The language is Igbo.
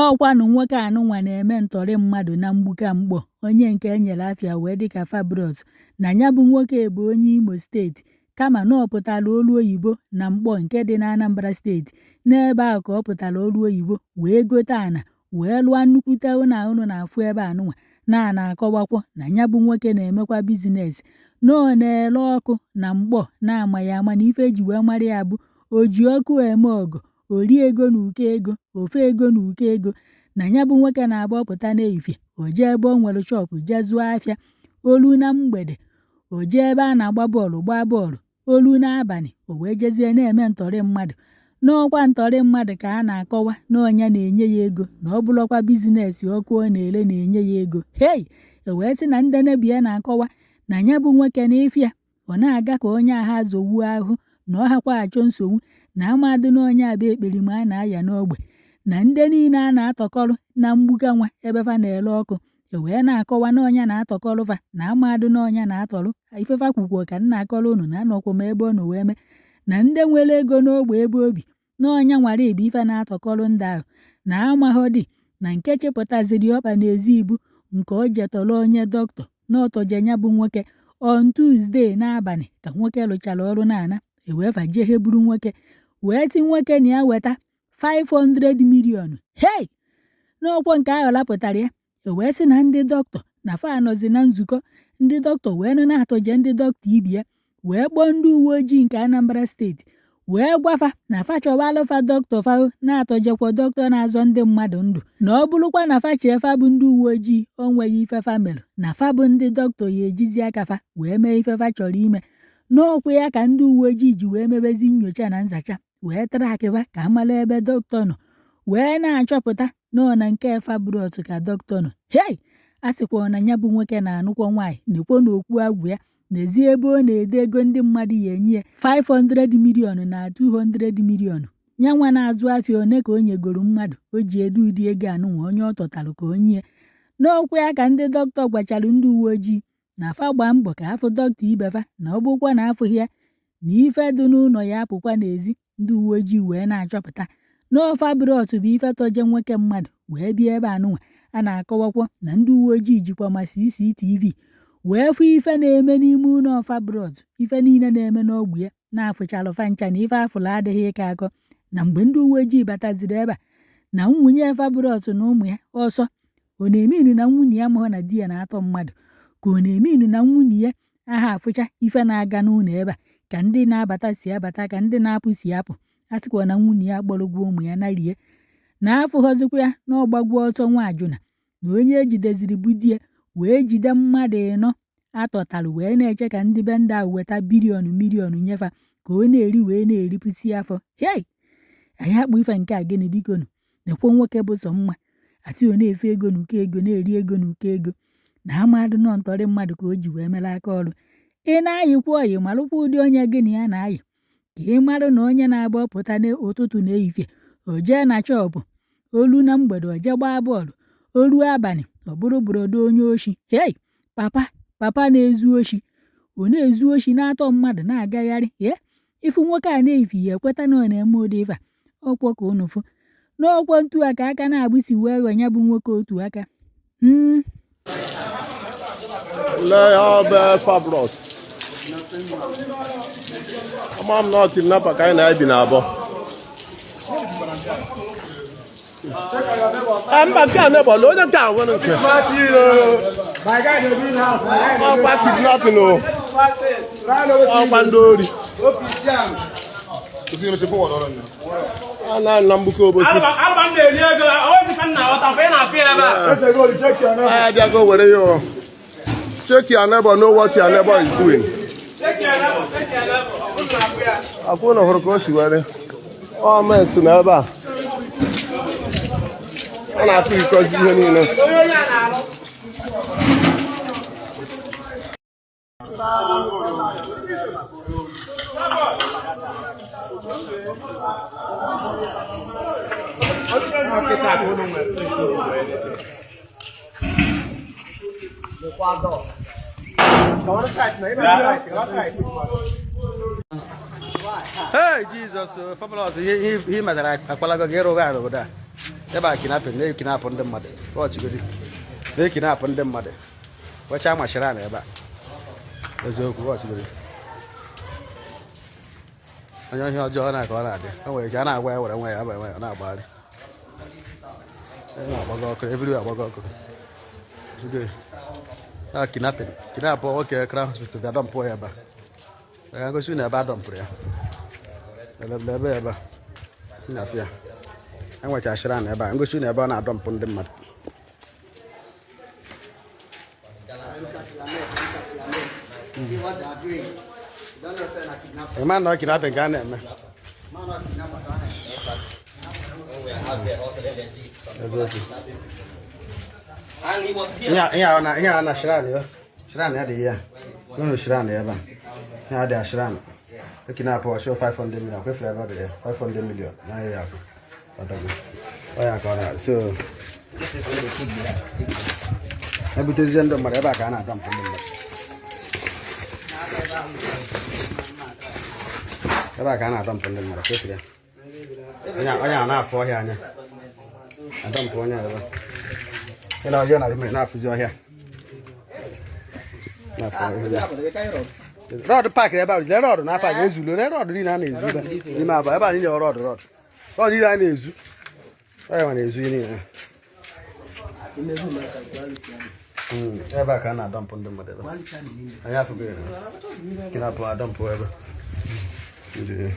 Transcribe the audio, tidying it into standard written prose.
N'ọkwanụ nwoke anụnwa na-eme ntọrị mmadụ na mgbuka mkpọ, onye nke e nyere afa ya wee dịka Fabros, na ya bụ nwoke bụ onye Imo steeti, kama na ọ pụtara ọrụ oyibo na Mkpọ nke dị n'Anambra steeti. N'ebe ahụ ka ọ pụtara ọrụ oyibo wee gote ana wee lụọ nnukwute ụlọ a unu na-afụ ebe anụnwa. Na a na-akọwakwa na ya bụ nwoke na-emekwa business, na ọ na-ere ọkụ na Mkpọ na-amaghị ama, na ife eji wee mara ya bụ o ji ọkụ eme ọgọ, ori ego na ụkọ ego, ofe ego na ụkọ ego. Na ya bụ nwoke na-agba ọpụta n'efifie, o jee ebe o nwere shop jee zụọ afịa. Olu na mgbede, o jee ebe a na-agba bọọlụ gbaa bọọlụ. Olu n'abalị, o wee jezie na-eme ntọrị mmadụ. N'ọkwa ntọrị mmadụ ka a na-akọwa na ọnya na-enye ya ego, na ọ bụrụkwa business ọkụ ọ na-ere na-enye ya ego. Hei, e wee sị na ndị neighbour ya na-akọwa na ya bụ nwoke na ịfịa ọ na-aga ka onye agha azọgbuo ahụ, na ọ hakwa achọ nsogbu, na amadụ na onye abụ ekperima a na-aya n'ogbe, na ndị niile a na-atọkọrọ na mgbuka nwa ebe fa na-ere ọkụ. E wee na-akọwa na ọnya na-atọkọrọ fa, na amadụ na ọnya na-atọrọ ifefa kwukwo ka m na-akọrọ unu, na anọkwa m ebe ọ nọ wee mee na ndị nwere ego n'ogbe ebe obi, na ọnya nwara ibe ife na-atọkọrọ ndị ahụ, na amaghọdị na nke chepụtaziri ọkpa n'ezi ibu nke o jetọrọ onye dọkịta na ọtọje ya bụ nwoke on Tuesday n'abalị ka nwoke lụchara ọrụ na-ana, ewee fa jeghe buru nwoke wee ti nwoke na ya weta 500 million. Hei, n'ọkwọ nke ahụ lapụtara ya. E wee sị na ndị dọkịta na fa anọzi na nzukọ ndị dọkịta wee nọ na-atọje ndị dọkịta ibe ya, wee kpọọ ndị uwe ojii nke Anambra steeti wee gwafa na fa chọwalụ fa dọkịta fa na-atọjekwa dọkịta na-azọ ndị mmadụ ndụ, na ọ bụrụkwa na fa chee fa bụ ndị uwe ojii o nweghị ife fa mere, na fa bụ ndị dọkịta ya ejizi aka fa wee mee ife fa chọrọ ime. N'ọkwa ya ka ndị uwe ojii ji wee mebezi nyocha na nzacha wee trackịba ka amala ebe dọkịta nọ, wee na-achọpụta na ọ na nke Fabros ka dọkịta nọ. Hei, a sịkwa na ya bụ nwoke na-anụkwa nwaanyị, nekwo na okwu agwụ ya n'ezi ebe ọ na-ede ego ndị mmadụ ya enye ya 500 million na 200 million. Ya nwa na-azụ afịa one ka o nyegoro mmadụ o ji ede ụdị ego anụnwa onye ọ tọtalụ ka o nye. N'okwu ya ka ndị dọkịta gwachara ndị uwe ojii na fa gbaa mbọ ka afụ dọkịta ibe fa, na ọ bụkwa na afụghị ya na ife dị n'ụlọ ya apụkwa n'ezi. Ndị uwe ojii wee na-achọpụta na ọ Fabros bụ ife tọje nwoke mmadụ wee bịa ebe anụnwa. A na-akọwakwa na ndị uwe ojii jikwa ma CCTV wee fụ ife na-eme n'ime ụlọ Fabros, ife niile na-eme n'ogbe ya na-afụchalụ fa ncha, na ife afụlụ adịghị ịkọ akọ. Na mgbe ndị uwe ojii bataziri ebe a, na nwunye Fabros na ụmụ ya ọsọ, ọ na-eminu na nwunye ya mahụ na di ya na-atọ mmadụ, ka ọ na-eminu na nwunye ya aha afụcha ife na-aga n'ụlọ ebe a, ka ndị na-abata si abata, ka ndị na-apụ si apụ. A sịkwa na nwunye ya kpọrọgwo ụmụ ya narie, na afụghọzikwa ya na ọgbagwo ọsọ nwa ajụna, na onye ejideziri bụ di ya wee jide mmadụ ịnọ atọtalụ wee na-eche ka ndị be ndị ahụ weta billion million nyefa ka ọ na-eri wee na-eripụsi afọ. Hei, anyị akpọ ife nke a gịnị bikonu? Nekwo nwoke bụ sọ mma ati ọ na-efe ego na ụkọ ego, na-eri ego na ụkọ ego, na amadụ nọ ntọrị mmadụ ka o ji wee mere aka ọrụ. Ị na-ayịkwa ọyị, malụkwa ụdị onye gị na ya na-ayị, ka ị marụ na onye na-agba pụta n'ụtụtụ na ehihie o jee na shop, olu na mgbede o jee gbaa bọọlụ, o ruo abalị ọ bụrụ brother onye oshi. Hei, papa papa na-ezu oshi, ọ na-ezu oshi na-atọ mmadụ na-agagharị. Ee, ịfụ nwoke a na-efi ya ekweta na ọ na-eme ụdị ife a. Ọkwọ ka unu fụ n'ọkwọ ntu a ka aka na-agbụsi wee ghọ ya bụ nwoke otu aka. Lee ya, ọ bụ Fabros. Ama m na ọ kidnapper ka anyị na-ebi na abụọ. Mba, nke a neighbour, onye nke a nwere nke ọkwa kidnapping o, ọkwa ndị ori a na na mgbuka Obosi. Abịago were ya o. Check your neighbor, know what your neighbor is doing. Akwụ na hụrụ ka o si were. Ọ mess na ebe a. Ọ na-atụ ikozi ihe niile. Hey, Jesus, Fabulous, ihe metara akpalago gị ịrụ ụgha n'obodo a. Ebe a kidnapping, na-ekidnapụ ndị mmadụ. Ọchịgodi na-ekidnapụ ndị mmadụ. Wecha machara na ebe a. Eziokwu, ọchịgodi. Onye ihe ọjọọ na ka ọ na-adị. O nwere ike a na-agwa ya were nwa ya, were nwa ya, ọ na-agbagharị. Ebe na-agbago ọkụ, everywhere agbago ọkụ. Oge. A kidnapping. Kidnap nwoke Crown Hospital bịa dumpụ ya ebe a. Ya gosi na ebe a dumpụrụ ya. Ebe ebe ebe a. Na-afịa. Enwecha shrine ebe a. Ngosi na ebe ọ na-adumpụ ndị mmadụ. See what they are doing. You don't know say na kidnap. Ị ma na ọ kidnapping ka a na-eme. Man not kidnap at all. Eziokwu. And he was here. Ihe a na shrine ya. Shrine ya dị ihe a. Unu shrine ebe a. Ihe a dị a shrine. E kidnap ọsọ 500 million. Kwefere ebe ọ dị ya. 500 million. Na ya akụ. Ọdọgwu. Ọ ya ka ọ na. So This is where they keep the ebutezie ndị mmadụ ebe a ka a na-adumpụ ndị mmadụ. Ebe a ka a na-adumpụ ndị mmadụ. Kwefere ya. Onye a na-afụ ọhịa anya. Adumpụ onye a ebe a. Ị na ọjọọ na mmiri na-afụzi ọhịa. Na-afụ ọhịa. Rod park ebe a, lee rod na park ezulu, lee rod niile a na-ezu ebe n'ime aba ebe a niile, rod rod rod niile a na-ezu. Ọ ya nwa na-ezu ihe niile. Ebe a ka a na-adumpụ ndị mmadụ ebe. Anyị afụgo ya. Kidnap adumpụ ebe. Ndị-